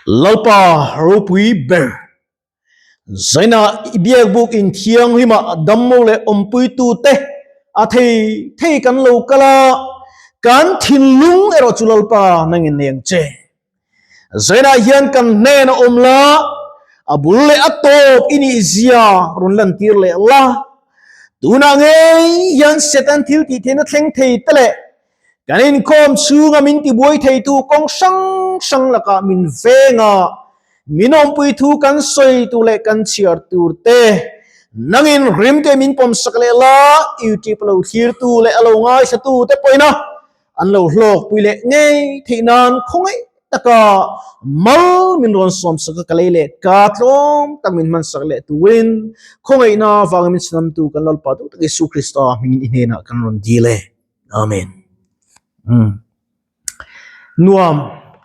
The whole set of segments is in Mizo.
Lalpa ropui ber, Zaina i biakbuk in thianghlimah damlo leh awmpuitute a thei thei kan lo kal a, kan thinlung erawh chu Lalpa nangin nei ang che. Zainah hian kan hnen a awm la, a bul leh a tawp i nih zia rawn lantir leh la. Tunah ngei hian Satan thil tih theihna thleng thei te leh kan inkhawm chhunga min tibuai theitu kawng hrang hrang lakah min veng a, min awmpui thu kan sawi tur leh kan chhiar tur te nangin rimte min pawmsak leh la, YouTube lo thlirtu leh a lo ngaithlatu te pawhin a An lo hlawkpui leh ngei theih nan khawngaih taka mal min rawn sawmsak a, ka lei leh ka tlawm tak min hmansak leh turin khawngaihna vangin min chhanamtu kan Lalpa duh tak Isu Krista hmingin i hnenah kan rawn dil e. Amen. Umm. Nuam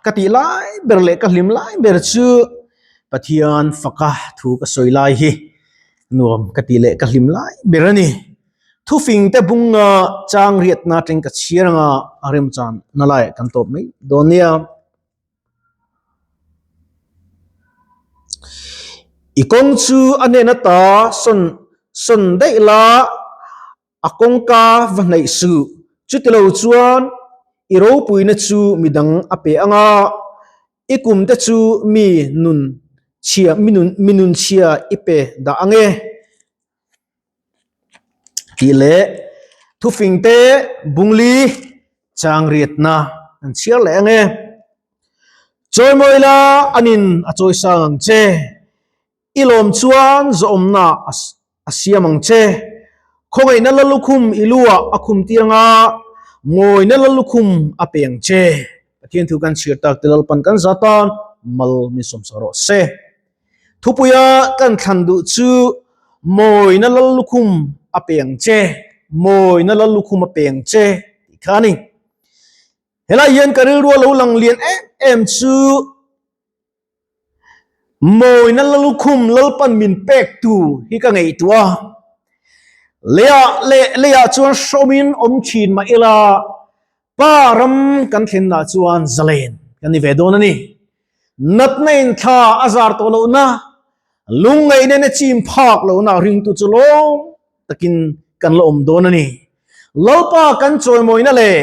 ka tih lai ber leh ka hlim lai ber chu Pathian faka thu ka sawi lai hi nuam ka tih leh ka hlim lai ber a ni. Thufing te bunga chang riatna teng ka chhiar anga a remchan na laiah kan tawp mai dawn nia. I kawng chu a hnen ata sawn sawn daih la, a kawngka va hnaih suh. Chutilo chuan i ropuina chu midang a pe anga, i kum te chu mi nun chhia mi nun mi nun chhia i pe dah ange. Tih leh thufing te bungli chang riatna an chhiar leh ang e. Chawimawi la anin a chawi sang ang che. I lawm chuan zawhawmna a siam ang che. Khawngaihna la lukhum i luah a khum tir anga mawina la lukhum a pe ang che. Pathian thu kan chhiar tak te Lalpan kan za tan mal min sawmsak rawh se. Thupuia kan thlan duh chu mawina lal lukhum a peng che, mawina lal lukhum a peng che tih kha a ni. Helai hian ka rilru a lo lang lian em em chu mawina lal lukhum Lalpan min pek tur hi ka ngaihtuah a. Leiah leh leiah chuan hrawmin awm thin mah ila Pa ram kan thlenna chuan zalen kan ni ve dawn a ni. Natna in thla a zar tawh lohna, lungngaihna in a chim phak lohna ringtu chu lawm takin kan la awm dawn a ni. Lalpa kan chawimawina leh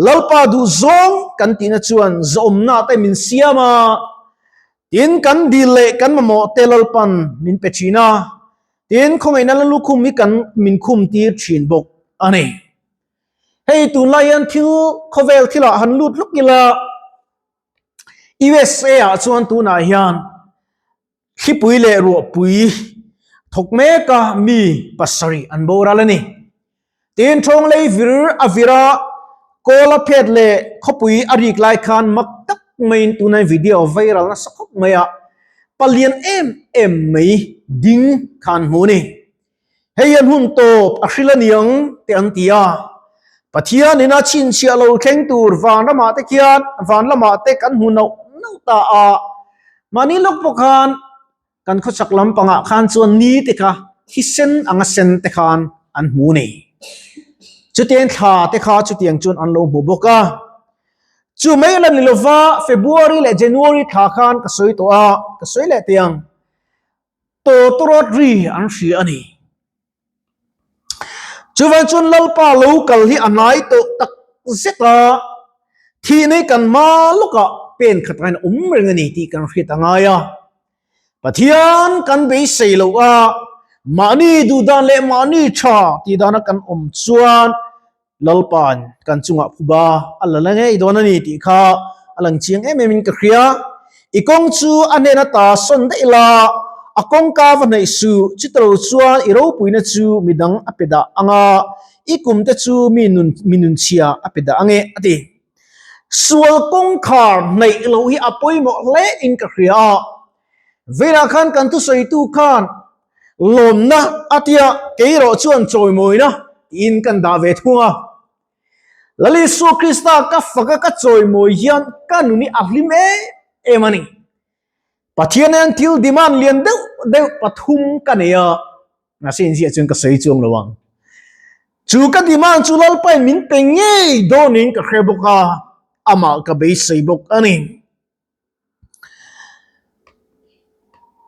Lalpa duhzawng kan tihna chuan zawmna te min siam a, tin kan dil leh kan mamawh te Lalpan min pe thin a, tin khawngaihna la lukhum hi kan min khum tir thin bawk a ni. Hei tunlai hian thil khawvel thilah han lut luk ila USA ah chuan tunah hian thlipui leh ruahpui thawk mek a mi pasarih an boral a ni. Tin thawng lei vir a vir a kawl a phet leh khawpui a rik lai khan mak tak maiin tunah video viral nasa khawp mai a palian em em mai ding kha an hmu a ni. Hei hian hun tawp a hril a niang te an ti a. Pathian ina chhinchhiah lo thleng tur van ramah te khian van lamah te kan hmu nauh nauh ta a. Mahni lawk pawh khan kan khawchhak lampangah khan chuan ni te kha thisen anga sen te khan an hmu nei. Chutiang thla te kha chutiang chuan an lo hmu bawk a. Chu mai la ni lova February leh January thla khan ka sawi tawh a, ka sawi leh teh ang. Tawtawrawt ri an hria a ni. Chuvang chuan Lalpa lo kal hi a hnai tawh tak zet a, thihna hi kan hma lawkah pen khat aiin a awm reng a ni tih kan hriat a ngai a. Pathian kan beisei loh a, mahni duhdan leh mahni tha tih dana kan awm chuan Lalpa'n kan chungah phuba a la la ngei dawn a ni tih kha a lang chiang em em in ka hria. I kawng chu a hnen ata sawn daih la, a kawngka va hnaih suh, chutilo chuan i ropuina chu midang a pe dah ang a, i kumte chu mi nun mi nunchhia a pe dah ang e, a ti. Sual kawngkhar hnaih loh hi a pawimawh hle in ka hria a. Velah khan kan thusawitu khan Lawmna a tia kei erawh chuan chawimawina tiin kan dah ve thung a. Lal Isua Krista ka faka ka chawimawi hian ka nun hi a hlim em em a ni. Pathian hian thil demand lian deuh deuh pathum ka nei a, mahse inziah chuan ka sawi chuang lo ang. Chu ka demand chu Lalpain min pe ngei dawnin ka hre bawk a, amah ka beisei bawk a ni.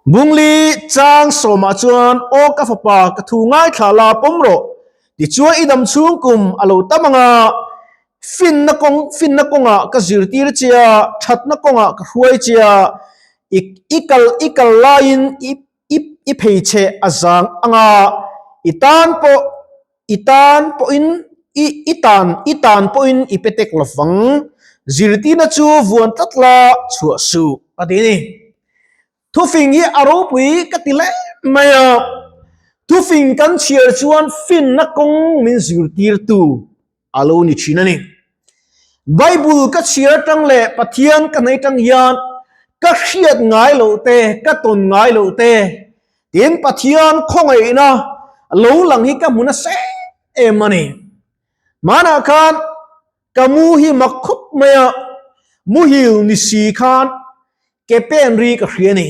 Bungli chang sawmah chuan, Aw ka fapa, ka thu ngaithla la pawm rawh, tichuan i dam chhung kum a lo tam ang a, finna kawng finna kawngah ka zirtir che a, thatna kawngah ka hruai che a, i i kal i kal laiin i i i phei che a zang ang a, i tan pawh i tan pawhin i i tan i tan pawhin i pe tek lo vang, zirtirna chu vuan tlat la chhuah suh a ti a ni. Thufing hi a ropui ka ti hle mai a, thufing kan chhiar chuan finna kawng min zirtirtu a lo ni thin a ni. Bible ka chhiar atang leh Pathian ka hnaih atang hian ka hriat ngai loh te, ka tawn ngai loh te, tin Pathian khawngaihna lo lang hi ka hmu nasa em em a ni. Hmanah khan ka mu hi mak khawp mai a, muhil ni si khan ke pen ri ka hria a ni.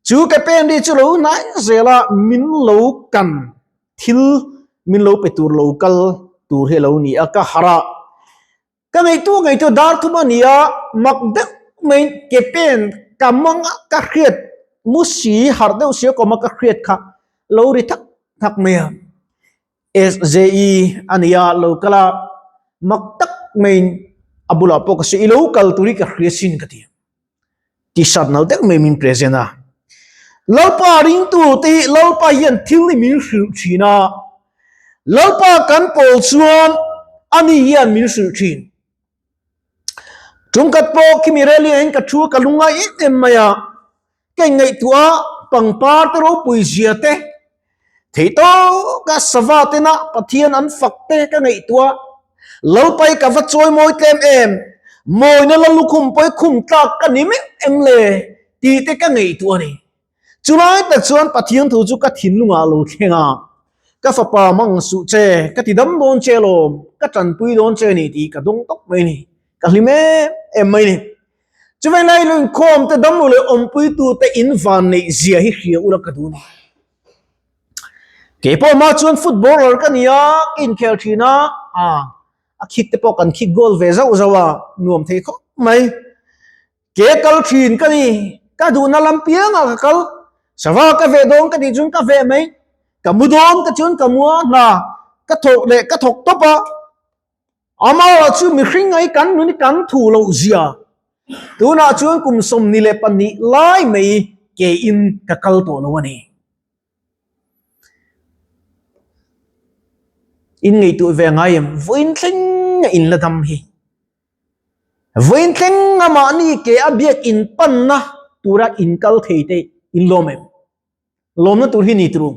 Chu ke pen ri chu lo hnai zel a, min lo kan thil min lo pe tur lo kal tur hi a lo ni a, ka harh a, ka ngaihtuah ngaihtuah dar thum a ni a, mak deuh mai ke pen ka mang a, ka hriat mu si harh deuh si a kawm a ka hriat kha lo ri thak thak mai a, SJE a ni a lo kal a, mak tak maiin a bulah pawh ka sawi i lo kal tur hi ka hria sin ka ti a. T-shirt nal deuh mai min present a. Lalpa ringtu te hi Lalpa hian thil hi min hrilh thin a. Lalpa kan pawl chuan ani hian min hrilh thin. Tungkhat pawh khimi rally ah hian ka thu a, ka lungngai em em mai a. Ka inngaihtuah a, pangpar te ropui zia te, Thei tawka sava tena Pathian an fak te ka ngaihtuah a, Lalpai ka va chawi mawi tlem em, mawina la lukhum pawi khum tlak ka ni meuh em le tih te ka ngaihtuah a ni. Chulai tak chuan Pathian thu chu ka thinlungah lo thleng a, ka fapa mang suh che, ka ti dam dawn che alawm, ka tanpui dawn che a ni tih ka dawng tawp mai a ni, ka hlim em em mai a ni. Chuvei lai inkhawm te damlo leh awmpuitu te in van neih zia hi hria ula ka duh a ni. Keipawh hma chuan footballer ka ni a, ka inkhel thin a, a khik te pawh kan khik goal ve zauh zauh a, nuam thei khawp mai. Ke kal thin ka ni, ka duhna lam piangah ka kal, sava ka veh dawn ka tih chuan ka veh mai, ka mu dawn ka chuan ka mu a, hna ka thawk leh ka thawk tawp a. Amah chu mihring ai kan nun i kan thu loh zia. Tunah chuan kum 22 lai mai ke in ka kal tawh lo a ni. In ngaihtuah ve ngai em? Vawiin thleng a in la dam hi. Vawiin thleng a mahni ke a biak in panna tura in kal thei te in lawm em? Lawmna tur hi ni turu.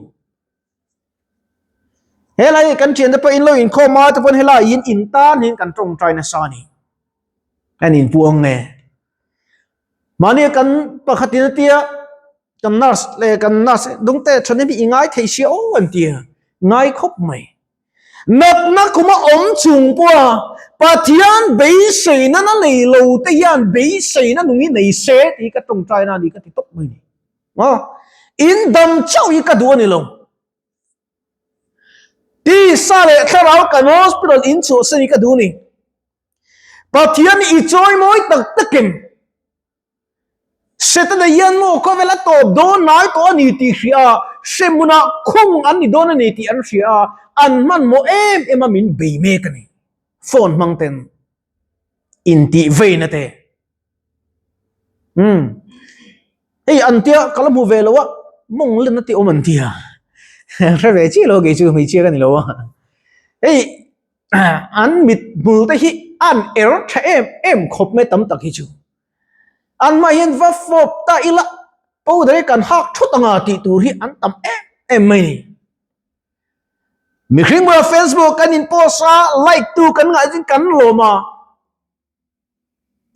Helai kan thiante pawh in lo inkhawm a te pawn helai in in tan hian kan tawngtai nasa a ni. Kan inpuang nge. Mahni kan pakhatin a tia kan nurse leh kan nurse dungte thahnem hi i ngai thei sia aw an tia ngai khawp mai. Natna kuma awm chung pawha Pathian beiseina na nei lo te hian beiseina nung hi nei se tih hi ka tawngtaina a ni ka ti tawp mai ni. Maw? In dam chauh hi ka duh a ni lo. Tisa leh thlarau kan hospital in chhuahsan hi ka duh a ni. Pathian i chawi mawi tak takin Setana hian maw khawvel a tawp dawn nai tawh a ni tih hria a, hremhmunah khung an ni dawn a ni tih an hria a, an hmanhmawh em em a min bei mek a ni. Phone hmang ten intih veina te. Umm hei an tia ka la hmu ve lo a mawng len a tih awm an tia hre ve chiah lo kei chu hmeichhia ka ni lo a hei an mit hmul te hi an er tha em em khawp mai tam tak hi chu an hmah hian va fawp ta ila powder hi kan hak thut anga tih tur hi an tam em em mai a ni. Mihring bulah Facebook kan in post a like tu kan ngah chuan kan lawm a.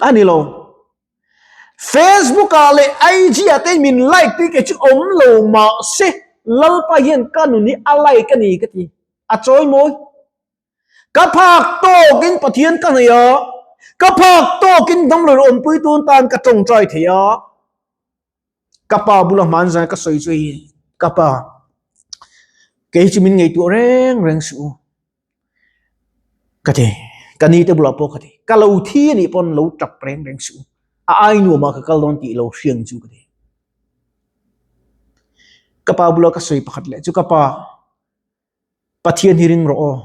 A ni lo. Facebook ah leh IG ah te min like tih kei chu awm lo mahse Lalpa hian ka nun hi a like a ni ka ti. A chawi mawi. Ka phak tawkin Pathian ka hnaih a, ka phak tawkin damlo leh awmpui tun tan ka tawngtai thei a. Ka pa bula hman zan ka sawi chu hei ka pa kei chu min ngaihtuah reng reng suh u. Ka ti, ka ni te bulah pawh ka ti, ka lo thi a nih pawn lo tap reng reng suh, a ai nuamah ka kal dawn tih lo hriang chu ka ti. Ka pa bula ka sawi pakhat leh chu ka pa Pathian hi ring rawh aw,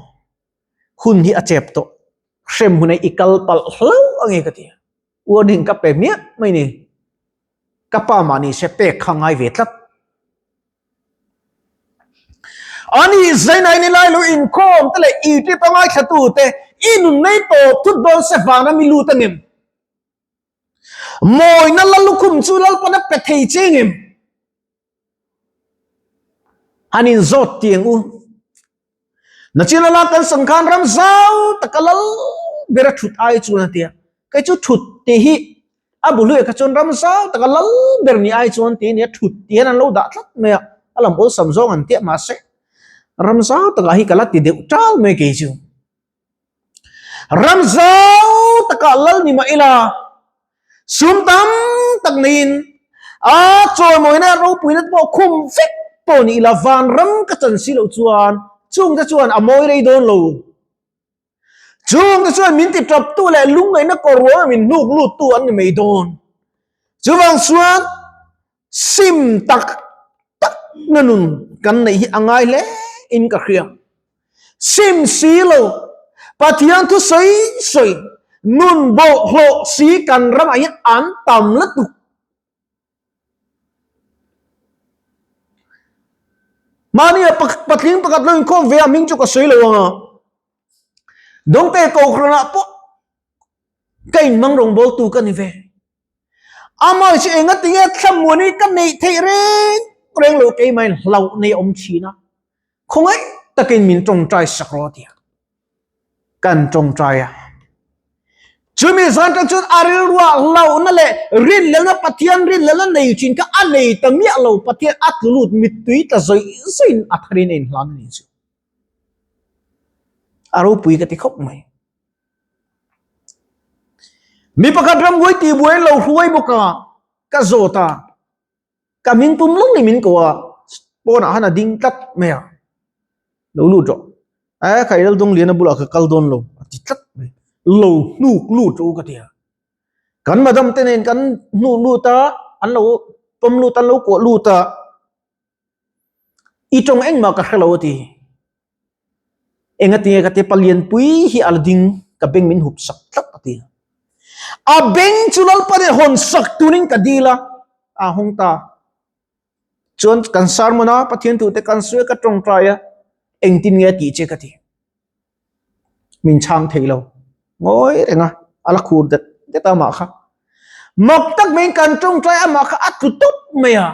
hun hi a chep tawh, hrem hunah i kal palh hlauh ange ka ti a, warning ka pe hmiah mai ni. Ka pa mahni se pek kha ngai ve tlat. Ani zainai ni lai lo inkhawm te leh YouTube a ngaithla tu te i nun nei tawp thut dawn se vana mi lut angem? Mawina la lukhum chu Lalpan a pe thei che ngem? Han in zawt tiang u. Nachin ala kan sang khan ram zau taka lal ber a thut ai chuan a tia. Kei chu thut tih hi a bu hluia kha chuan ram zau taka lal ber ni ai chuan tih ania thut tih hian an lo dah tlat mai a. A lam awlsam zawng an tia mahse ram zau takah hi ka la ti deuh tal mai kei chu. Ram zau takah lal ni mah ila, sum tam tak neiin a chawimawina ropuina te pawh khum vek pawh ni ila vanram ka chan si loh chuan chungte chuan a mawi rei dawn lo. Chungte chuan min ti tawptu leh lungngaihna kawr ruama min hnuk luttu an ni mai dawn. Chuvang chuan Sim tak tak na nun kan neih hi a ngai hle in ka hria. Sim si lo, Pathian thu sawi sawi, nun bawlhhlawh si kan ramah hian an tam lutuk. Mahnia patling pakhat lo inkhawm ve a hming chu ka sawi lo ang a. Dawngte Kohhranah pawh ka inhmang rawngbawltu ka ni ve. Amah chu enga tinge thlamuan hi ka neih theih reng reng lo keimahin hlauh nei a awm thin a, khawngaih takin min tawngtai sak rawh a ti a, kan tawngtai a. Chumi zan tan chuan a rilruah hlauhna leh rinhlelna Pathian rinhlelna nei thin kha a nei ta miah lo, Pathian a tlu lut mittui tla zawih zawihin a tharin a inhlan a ni chu. A ropui ka ti khawp mai. Mi pakhat ramhuai tihbuai an lo hruai bawk a, ka zawt a, ka hming pum lawng ni min ko a, pawnah khan a ding tlat mai a, lo lut rawh, e khai Laldawng Liana bulah ka kal dawn lo a ti tlat mai, lo hnuk lut rawh u ka ti a, kan madam te nen kan hnuh lut a, an lo pawm lut a, an lo kuah lut a. I tawng engmah ka hrelo a ti. Engatinge ka ti palianpui hi a la ding ka beng min hup sak tlat a ti. A beng chu Lalpa nen hawn sak turin ka dil a, a hawng ta. Chuan kan sermon a Pathian thu te kan sawi a ka tawngtai a, engtin nge a tih che ka ti. Min chhang thei lo. Ngawi reng a, a la khur det det a amah kha. Mak tak maiin kan tawngtai amah kha a tlu tawp mai a.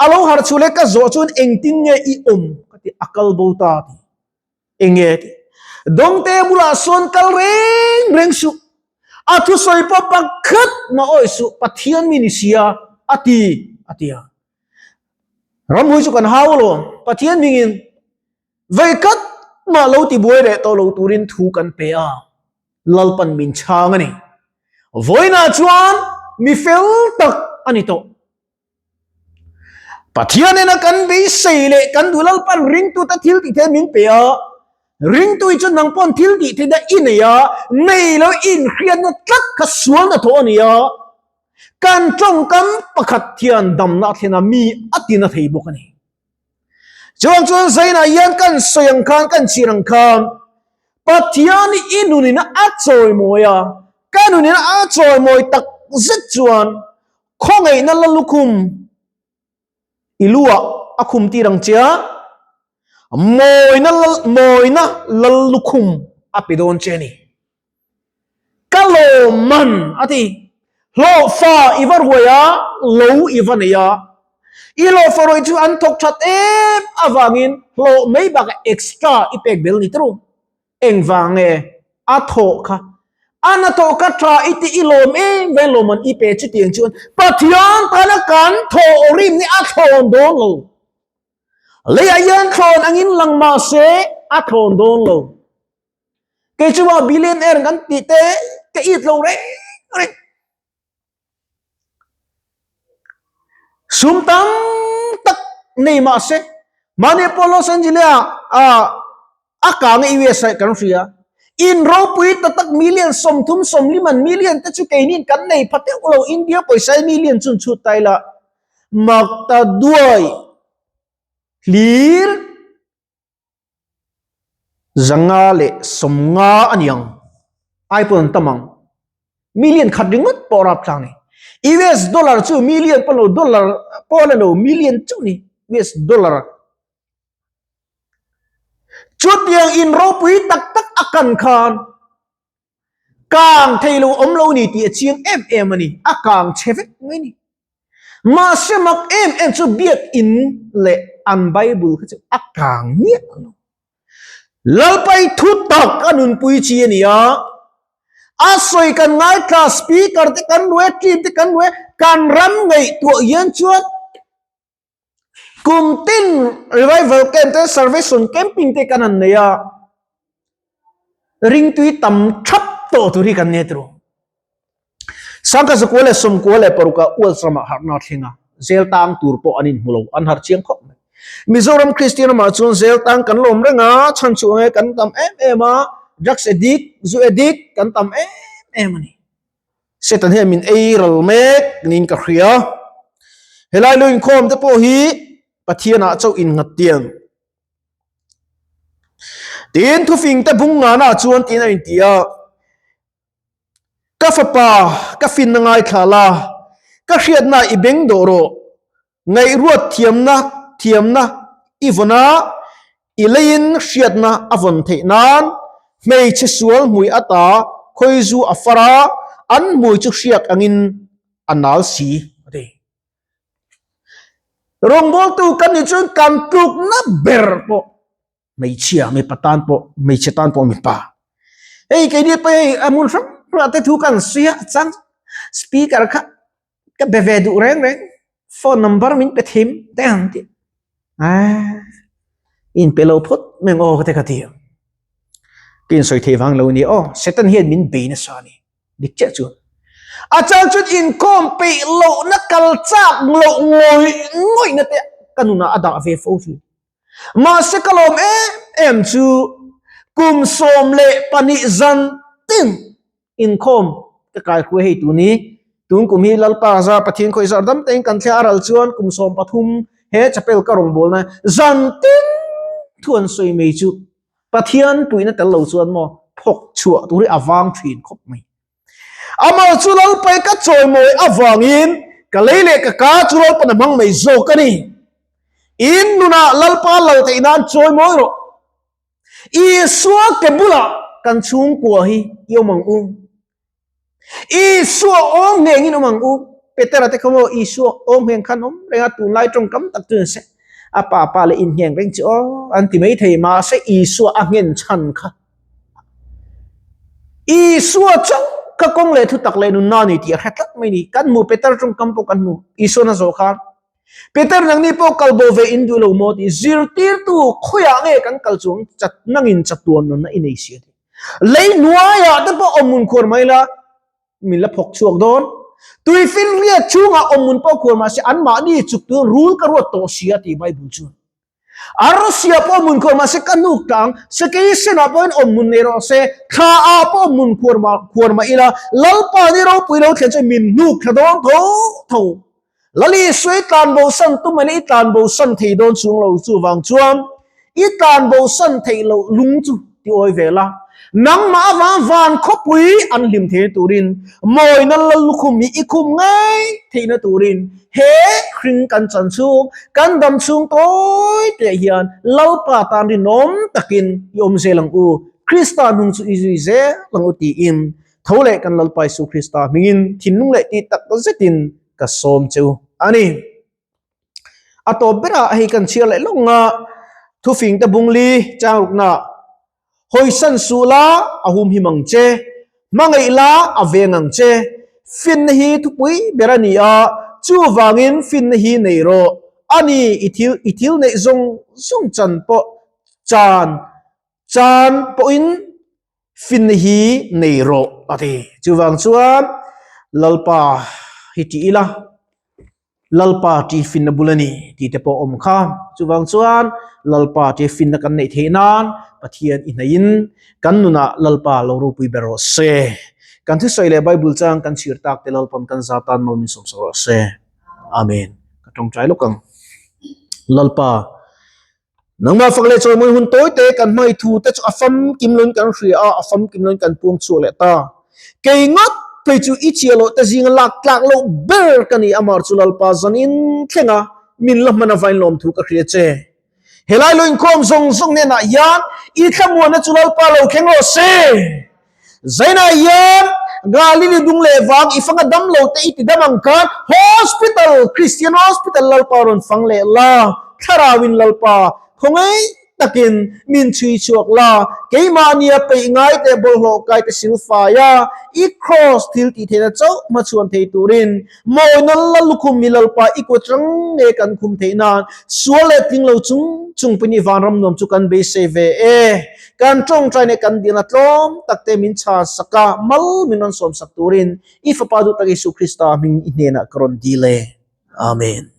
A lo harh chhuah leh ka zawh chuan engtin nge i awm ka ti a kal bo ta ti. Enge ti. Dawngte bulah sawn kal reng reng suh. A thusawi pawh pakhat mah awih suh Pathian mi ni sia a ti a ti a. Ramhui chu kan hau alawm Pathian mingin veikhat mah lo ti buai leh tawh lo turin thu kan pe a. Lalpan min chhang a ni. Vawiinah chuan mi fel tak a ni tawh. Pathian ena kan beisei leh kan duh Lalpan ringtute thil tih theih min pe a, ringtu hi chu nang pawn thil tih theihna i nei a, nei lo inhriatna tlat kha sualna thawh a ni a, kan tawngkam pakhat hian damna a thlen a, mi a tina thei bawk a ni. Chuan chuan Zainah hian kan sawi ang khan, kan chhiar ang khan, Pathian hi i nunina a chawimawi a, ka nunina a chawimawi tak zet chuan khawngaihna la lukhum i luah a khum tir ang che a, mawina mawina lal lukhum a pe dawn che a ni. Ka lawm man a ti. Hlawhfa i va ruai a, lo i va nei a. I hlawhfa ruai chu an thawk that em avangin hlawh mai bakah extra i pek bel ni tawh. Engvang nge a thawh kha? A hnathawh kha tha i tih i lawm em veng lawm an i pe chutiang chuan Pathian tana kan thawh rim ni a thlawn dawn lo. Leiah hian thlawn angin lang mah se a thlawn dawn lo. Kei chu maw billionaire kan tih te ka it lo reng reng. Sum tam tak nei mah se mahni pawh Los Angeles a a kang e US ah kan hria. In ropui ta tak million 30 sawmliman million te chu keinin kan nei pha teuh lo India pawisa million chun chhut ta ila mak ta duai. Hlir 550 a ni ang. Ai pawn an tam ang. Million khat ringawt pawh rapthlak ni. US dollar chu million pawh lo dollar pawh la lo million chauh ni US dollar. Chutiang in ropui tak tak a kan khan kang thei lo awm lo ni tih a chiang em em a ni. A kang chhe vek mai ni. Mahse mak em em chu biakin leh an Bible kha chu a kang miah lo. Lalpai thu tak a nunpui chi a ni a, a sawi kan ngaithla, speaker te kan hmu e, team te kan hmu e, kan ram ngaihtuah hian chuan kum tin revival camp te salvation camping te kan han nei a, ringtui tam thap tawh tur hi kan nei tawh. 1996 Wales ramah harhna a thleng a, zel tang tur pawh an inhmu lo, an harh chiang khawp mai. Mizoram Kristian ramah chuan zel tang kan lawm reng a, chhan chu ange kan tam em em a, drugs addict, zu addict kan tam em em a ni. Satan hian min ei ral mek niin ka hria. Helai lo inkhawm te pawh hi Pathianah chauh innghat tiang. Tin, thufing te bung ngana chuan tiin a inti a. Ka fapa, ka finna ngaithla la, ka hriatna i beng dawh rawh. Ngaihruat thiamna thiamna i vawn a, i leiin hriatna a vawn theih nan hmeichhe sual hmui ata khawizu a far a, an hmui chu hriak angin a nal si a ti. Rawngbawltu kan nih chuan kan tlukna ber pawh hmeichhia mipa tan pawh hmeichhe tan pawh mipa hei keini pawh hei a hmun hrang hrang te thu kan sawi a chang speaker kha ka be ve duh reng reng phone number min pe thim te ang tih a in pe lo phawt mai ang aw ka te ka ti ka insawi thei vang lo a ni aw Satan hian min bei nasa a ni dik chiah chuan a chang chuan inkhawm peih lohna kal chak loh ngawih ngawihna te ka nunah a dah ve fo thin. Mahse ka lawm em em chu kum 12 zan tin inkhawm ka kai hruai hei tun hi tun kum hi Lalpa zar Pathian khawi zar dam tein kan thliah a ral chuan kum 13 he chapel ka rawngbawlna zan tin thu an sawi mai chu Pathian puihna tel lo chuan maw phawk chhuah tur hi a vang thin khawp mai. Amah chu Lalpai ka chawimawi avangin ka lei leh ka ka chu Lalpan a hmang mai zawk a ni. In nunah Lalpa lal theih nan chawimawi rawh. Isua ke bulah kan chhungkua hi i awm ang u. Isua awm nghengin awm ang u. Petera te kha maw Isua awm ngheng khan awm reng a, tunlai tawngkam tak chu ni se. A pa pa leh in ngheng reng chu aw an ti mai thei mahse Isua a nghen chhan kha. Isua chauh kha kawng leh thutak leh nunna a ni tih a hre tlat mai a ni. Kan hmu Peter tawngkam pawh kan hmu Isuan a zawh khan Peter nangni pawh kal bo ve in duh lo maw tih zirtirtu khawiah nge kan kal chuang chat nangin chatuan nunna i nei si a ti. Lei hnuaiah te pawh awmhmun khuar mai la min la phawk chhuak dawn. Tuifinriat chhungah awmhmun pawh khuar mahse anmahni chuk turin rul ka ruat tawh si a ti Bible chuan. A Russia pawh hmun khuar mahse ka hnuk tlang, sakei senah pawhin awm hmun nei rawh se, thla ah pawh hmun khuar mah khuar mah ila, Lalpa ni ropui lo thlen chuan min hnuk thla dawn tho tho. Lali Isua i tlan bo san tum emaw i tlan bo san thei dawn chung lo chuvang chuan i tlan bo san theih loh lung chu ti awi ve la. Nangmah avang van khawpui an hlim theihna turin mawina lal lukhum hi i khum ngei theihna turin he hring kan chan chhung, kan dam chhung tawi teh hian Lalpa tan rinawm takin i awm zel ang u, Krista hnung chu i zui zel ang u tiin tho leh kan Lalpa Isu Krista hmingin thinlung leh tih tak zetin ka sawm che u a ni. A tawp berah hei kan chhiar leh lawng a, thufing te bungli changrukna hawisan suh la a humhim ang che, hmangaih la a veng ang che, finna hi thupui ber a ni a, chuvangin finna hi nei rawh a ni, i thil i thil neih zawng zawng chan pawh chan chan pawhin Finna hi nei rawh a ti. Chuvang chuan Lalpa hi tih ila, Lalpa tih finna bul a ni tih te pawh a awm kha. Chuvang chuan Lalpa tih finna kan neih theih nan Pathian i hnaihin kan nunah Lalpa lo ropui ber rawh se. Kan thusawi leh Bible chang kan chhir tak te Lalpa'n kan za tan mal min sawmsak rawh se. Amen. Ka tawngtai lawk ang. Lalpa. Nangmah fak leh chawimawi hun tawi te kan hmai thu te chu a famkim loin kan hria a, a famkim loin kan puang chhuak leh ta. Kei ngawt phei chu i chiah loh te zinga lak tlak loh ber ka ni amar chu Lalpa zanin thlenga min la hman avain lawmthu ka hria che. Helai lo inkhawm zawng zawng hnenah hian i thlamuanna chu Lalpa lo thleng rawh se. Zainah hian Galili dung leh vang i fanga dam lo te i ti dam ang khan Hospital, Christian Hospital Lalpa rawn fang leh la, Thlarauin Lalpa khawngaih takin min chhui chhuak la, keimahnia peih ngai teh bawlhhlawh kai te silfai a, i Kraws thil tih theihna chauh hmachhuan thei turin Mawina la lukhum mi Lalpa i kut rang nge kan khum theih nan sual leh tling lo chung chung pawhin i vanram nuam chu kan beisei ve e. Kan tawngtai leh kan dilna tlawm tak te min chhan sak a, mal min rawn sawm sak turin i Fapa duh tak Isu Krista hming i hnenah ka rawn dil e. Amen.